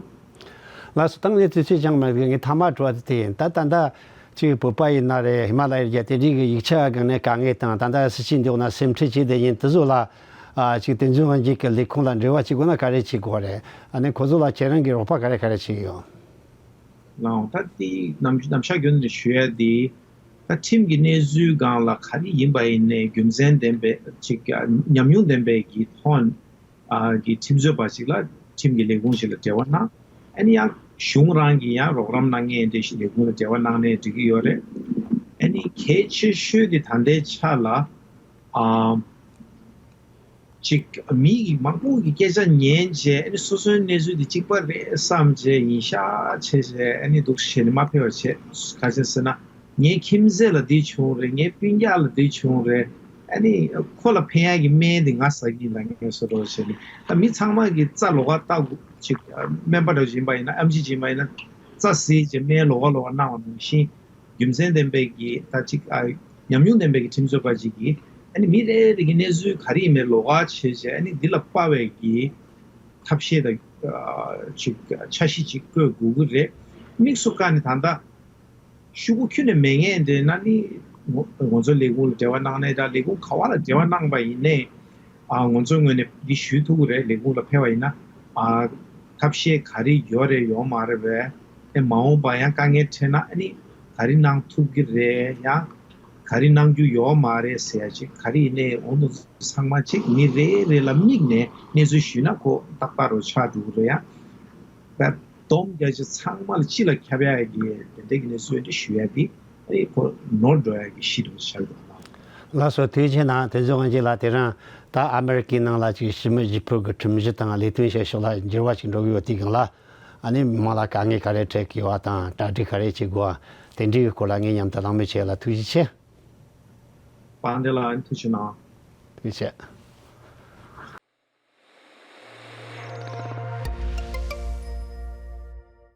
ལགས་སོ། ད་ངས་དུས་ཚོད་ཅང་མེད་པས་ངས་མཐའ་མ་དྲི་བ་དེ་དེ་ཡིན། ད་ད་ལྟ་ཅིག་བོད་པ་ཡིན་ན་རེད། ཧི་མ་ལ་ཡའི་རྒྱལ་དེ་རིགས་ཀྱི་ཡིག་ཆ་སྒང་ནས་དཀའ་ངལ་དང་། ད་ལྟ་སྲིད་སྤྱི་འདི་འོག་ན་སེམས་ཁྲལ་བྱེད་བསྡད་ཡིན། དེ་ཚོ་ལ་ཨ་ཅིག་དེ་ཚོའི་དབང་སྒྱུར་གྱི་ལས་ཁུངས་ལ་འབྲེལ་བ་བྱེད་དགོས་ན་ག་རེ་བྱེད་དགོས་རེད། ཨ་ནི་ཁོ་ཚོ་ལ་ཁྱེད་རང་གི་རོགས་པ་ག་རེ་ག་རེ་བྱེད་ཀྱི་ཡོད། ལའོ། ད་དེ་ནམ་ནམ་ཞག་རྒྱུན་ནས་ཞུ་ཡ་དེ། ད་ཁྲིམས་ཀྱི་གནས་ཚུལ་སྒང་ལ་ག་རེ་ཡིན་པ་ཡིན་ནའི་རྒྱུ་མཚན་ལྡན་པའི་ཅིག་ཉམས་མྱོང་ལྡན་པའི་གི་ཐོག་ཨ་གི་ཁྲིམས་རྩོད་པ་ཞིག་ལ་ཁྲིམས་ཀྱི་ལས་ཁུངས་ཤིག་ལ་འབྲེལ་བ་གནང་། ཨ་ནི་ཡང་གཞུང་རང་གི་ཡང་རོགས་རམ་གནང་མཁན་འདྲ་ཞིག་ལས་ཁུངས་ལ་འབྲེལ་བ་གནང་ནའི་འགྲིག་གི་ཡོད་རེད། ཨ་ནི་གལ་ཆེ་ཤོས་དེ་ད་ལྟའི་ཆ་ལ་ཨ་ཅིག་མི་གི་མང་པོ་གི་སྐད་ཆ་ཉན་བྱས། ཨ་ནི་སོ་སོའི་གནས་ཚུལ་དེ་གཅིག་པ་རེད་བསམ་བྱས་ཡིན་ཤག་བྱས་བྱས། ཨ་ནི་འདུག་བྱས་ནས་མ་ཕེབས་པ་བྱས། ག་ཅི་ཟེར་ན། ངའི་ཁྱིམ་མཚེས་ལ་འདི་བྱུང་རེད། ངའི་སྤུན་ཀྱག་ལ་འདི་བྱུང་རེད། ཨ་ནི་ཁོ་ལ་ཕན་ཡག་གི་སྨན་དེ་ང་ཟ་གི་ཡིན་ལབ་མཁན་བཟོ་འདྲ་བྱས་ནས། ད་མི་ཚང་མ་གིས་རྩ་ལོགས་ཀ་ལྟ་དགོས། ཅིག་སྨན་པ་འདྲ་ཅིག་ཡིན་པ་ཡིན་ན། ཨེམ་ཆི་ཅིག་ཡིན་པ་ཡིན་ན། རྩ་ཟེར་བྱས་སྨན་ལོགས་ཀ་ལོགས་ཀ་གནང་བ་ནང་བཞིན། རྒྱུ་མཚན་ལྡན་པའི་གི་ད་ཅིག་ཨ་ཉམས་མྱོང་ལྡན་པའི་གི་ཁྲིམས་རྩོད་པ་ཅིག་གིས་ཨ་ནི་མི་རེ་རེ་གི་གནས་ཚུལ་ག་རེ་ཡིན་མིན་ལོགས་ཀ་བྱས་བྱས། ཨ་ནི་འདི་ལ་དཔག་པའི་གི་ཐབས་ཤེས་དང་ཨ་ཅིག་འཆར་གཞི་ཅིག་བཀོད་དགོས་ཀྱི་རེད། དམིགས་སུ་བཀར་ནས་ད་ལྟ་ཤོག་གུ་ཁྱོན་ནས་མེད་མཁན་དེ་ན་ནི་ང་ང་ཚོ་ལས་ཁུངས་ལ་འབྲེལ་བ་གནང་ནའི་འདྲ། ལས་ཁུངས་ག་བ་ལ་འབྲེལ་བ་གནང་པ་ཡིན་ནའི། ཨ་ང་ཚོའི་ངོས་ནས་འདི་ཞུ་ཐུབ་ཀྱི་རེད། ལས་ཁུངས་ལ་ཕེབས་པ་ཡིན་ན། ཨ་ཐབས་ཤེས་ག་རེ་ཡོད་རེད་ཡོད་མ་རེད་པས། ཨེ་མ་འོངས་པ་ཡང་དཀའ་ངལ་འཕྲད་ན་ཨ་ནི་ག་རེ་གནང་ཐུབ་ཀྱི་རེད། ཡང་ག་རེ་གནང་རྒྱུ་ཡོད་མ་རེད་ཟེར་ཡ་ཅིག་ག་རེ་ཡིན་ནའི་འོ་འདུག་ཚང་མ་ཅིག་མི་རེ་རེ་ལ་དམིགས་ནས་གནས་ཚུལ་ཞུས་ན་ཁོ་ཏག་ཏག་རུ་ཆགས་འགྲོ་གི་རེད། ཡང་ད་སྡོམ་རྒྱག་ཆ་ཚང་མ་ལ་སྤྱི་ལ་ཁྱབ་ཡ་གི་དེ་འདྲའི་གི་གནས་ཚུལ་འདི་ཞུ་ཡ་འདི། ཨེ་ཁོ་ནོར་འགྲོ་ཡ་གི་གཞི་རུ་ཆགས་འདུག་ལགས་སོ། ཐུགས་རྗེ་གནང་། དེ་ཚོ་ང་ཅིག་ལ་དེ་རིང་ད་ཨ་མེ་རི་ཀའི་ནང་ལ་ཅིག་ཞི་མོལ་བརྗེ་ཕོད་ཀྱི་ཁྲིམས་གཞི་དང་ལས་དོན་བྱེད་ཕྱོགས་ལ་འགྱུར་བ་ཅིག་འགྲོ་གི་ཡོད་དུས་སྒང་ལ། ཨ་ནི་མི་མང་ལ་དཀའ་ངལ་ག་རེ་འཕྲད་ཀྱི་ཡོད་པ་དང་གྲ་སྒྲིག་ག་རེ་བྱེད་དགོས་པ་དེ་འདྲའི་གི་སྐོར་ལ་ངས་མཉམ་དུ་གླེང་མོལ་བྱས་ལ། ཐུགས་རྗེ་ཆེ། བང་འདྲེ་ལགས་ཐུགས་རྗེ་གནང་། ཐུགས་རྗེ་ཆེ།